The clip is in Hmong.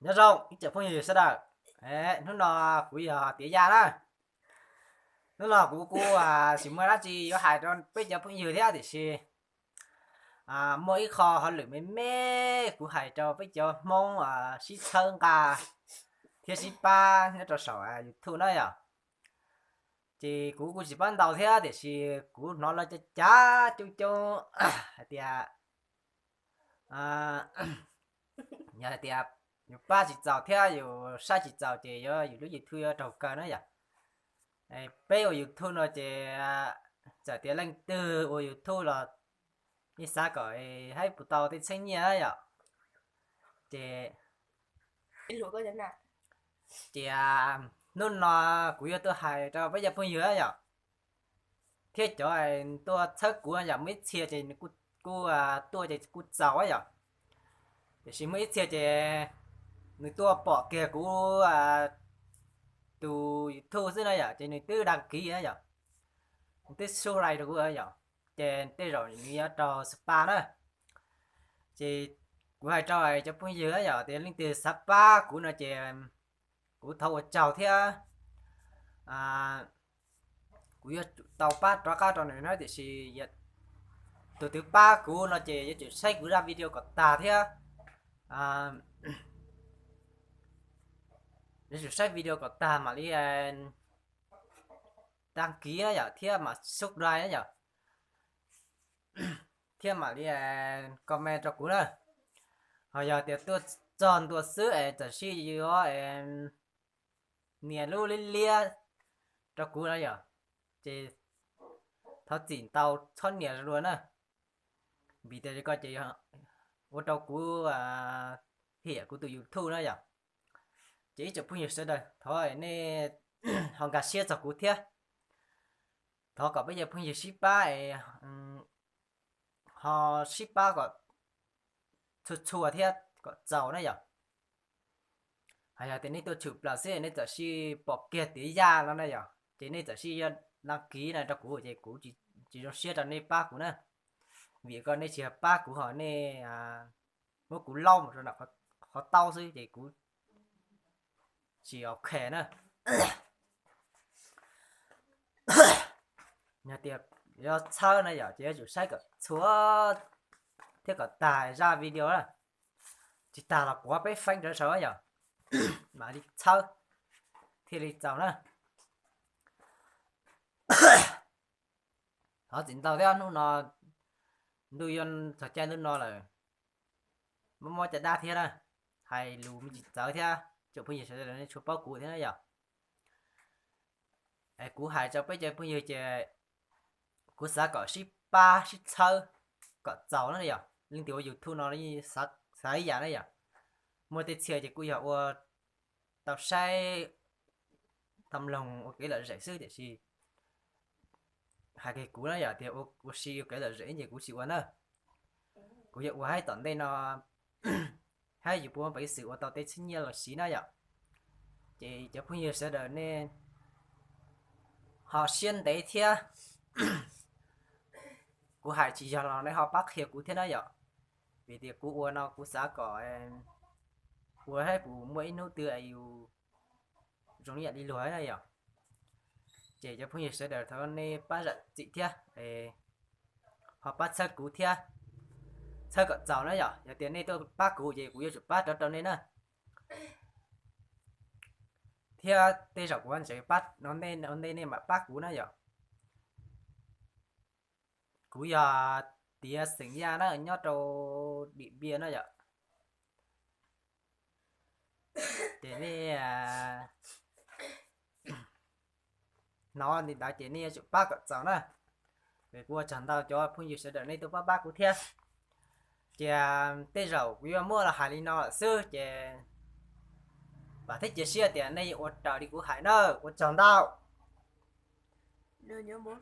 Nyob zoo ib tsoom phooj ywg sawv daws, hnub no kuv yog Tiav Yaj na. Hnub no kuv kuj tsis muaj dab tsi yuav hais rau peb cov phooj ywg thiab tiam sis muaj ib qho hauj lwm me me kuv hais rau peb cov Hmoob sib txhawb nqa thiab sib pab nyob rau saum YouTube na yom. Ces kuv kuj tsis paub ntau thiab tiam sis kuv hnov lawv cav cav coob coob hais tias yog hais tias yus pab tsis txaus thiab yus saib tsis txaus ces yuav yus lub YouTube yuav raug kaw na yom. Peb ua YouTube no ces txawm tias leej twg ua YouTube los yeej xav kom haib puas tau tej txheeb nyiaj na yom. Ces ces hnub no kuv yuav tuaj hais rau peb cov phooj ywg yom, thiab cov tuaj txhawb kuv yom, muaj ib txhia ces nws kuj tuaj ces kuj txaus yom, tiam sis muaj ib txhia ces nws tuaj pom kiag kuv tus YouTube xwb na yom, ces nws twb đăng ký na yom, nws twb subscribe rau kuv yom, ces tej zaum nws yuav raug spam na. Ces kuv hais rau cov phooj ywg yom, tias leej twg xav pab kuv no ces kuv thov ua tsaug thiab kuv yuav tsum tau pab rov qab rau nws na, tiam sis tus twg pab kuv no ces yuav tsum saib kuv zaj video kom tag thiab yuav tsum saib video kom tag mam li đăng ký na yom, thiab mam subscribe na yom, thiab mam li comment rau kuv na. Ho yog tias tuaj txog ntua xwb es txawm sib yuav nias lub liab liab rau kuv na yom, ces thov txim ntau txhob nias dua na, vim tias ko ces ua rau kuv hiam kuv tus YouTube na yom. Ces ib tsoom phooj ywg sawv daws thov nej ho nkag siab txog kuv thiab, thov kom peb cov phooj ywg sib pab es ho sib pab kom txhua txhua thiab kom txaus na yom. Hos yog tias nej tuaj tshwm plaws xwb nej txawm sib pom kiag Tiav Yaj no na yom, ces nej txawm sib yuav đăng ký na rau kuv ces kuv tsis zoo siab rau nej pab kuv na, vim ko nej tsis yog pab kuv ho nej muab kuv laub mus rau nram qhov taub xwb ces kuv tsis ok na. Yog tias yuav txhawb na yom ces yuav tsum saib kom txhua thiab kom tag zaj video na, tsis tag los kuav peb feeb rau saum yom, mam li txhawb thiaj li txaus na. Thov txim ntau thiab, hnub no ntuj yuav txog caij ntuj no lawm, mob mob caj dab thiab na, hais lus me ntsis txawv thiab, tsoom phooj ywg sawv daws nej tshua paub kuv thiab na yom. Es kuv hais rau peb cov phooj ywg ces kuv xav kom sib pab sib txhawb kom txaus na yom. Leej twg ua YouTube no xav ib yam na yom. Muaj tej txhia ces kuj yog ua tau saib tau mloog ua kev lom zem xwb tiam sis hais kiag kuv na yom, tias ua si ua kev lom zem ces kuv tsis ua na. Kuv yuav ua haib tom ntej no, haib yus puas muaj peev xwm ua tau tej txheeb nyiaj los siv na yom. Ces cov phooj ywg sawv daws nej ho siab ntev thiab, kuv hais tsis yog los nej ho pab qhia kuv thiab na yom. Vim tias kuv ua no kuv xav kom ua haib puas muaj ib hnub twg yus zoo ib yam li luag na yom. Ces cov phooj ywg sawv daws thov nej pab zam txim thiab, ho pab txhawb kuv thiab, txhawb kom txaus na yom. Yog tias nej tuaj pab kuv ces kuv yuav tsum pab rov rau nej na. Thiab tej zaum kuv tseem pab ua ntej nej mam pab kuv na yom. Kuv yog Tiav Xeem Yaj na, nyob rau Dim Npiaj na yom. Ces nej hnov li ntawd ces nej yuav tsum pab kom txaus na. Es kuv ua tsaug ntau cov phooj ywg sawv daws nej tuaj pab pab kuv thiab. Ces tej zaum kuv yuav muab los hais li no lawm xwb ces vam thiab cia siab tias nej ua raws li kuv hais na. Ua tsaug ntau.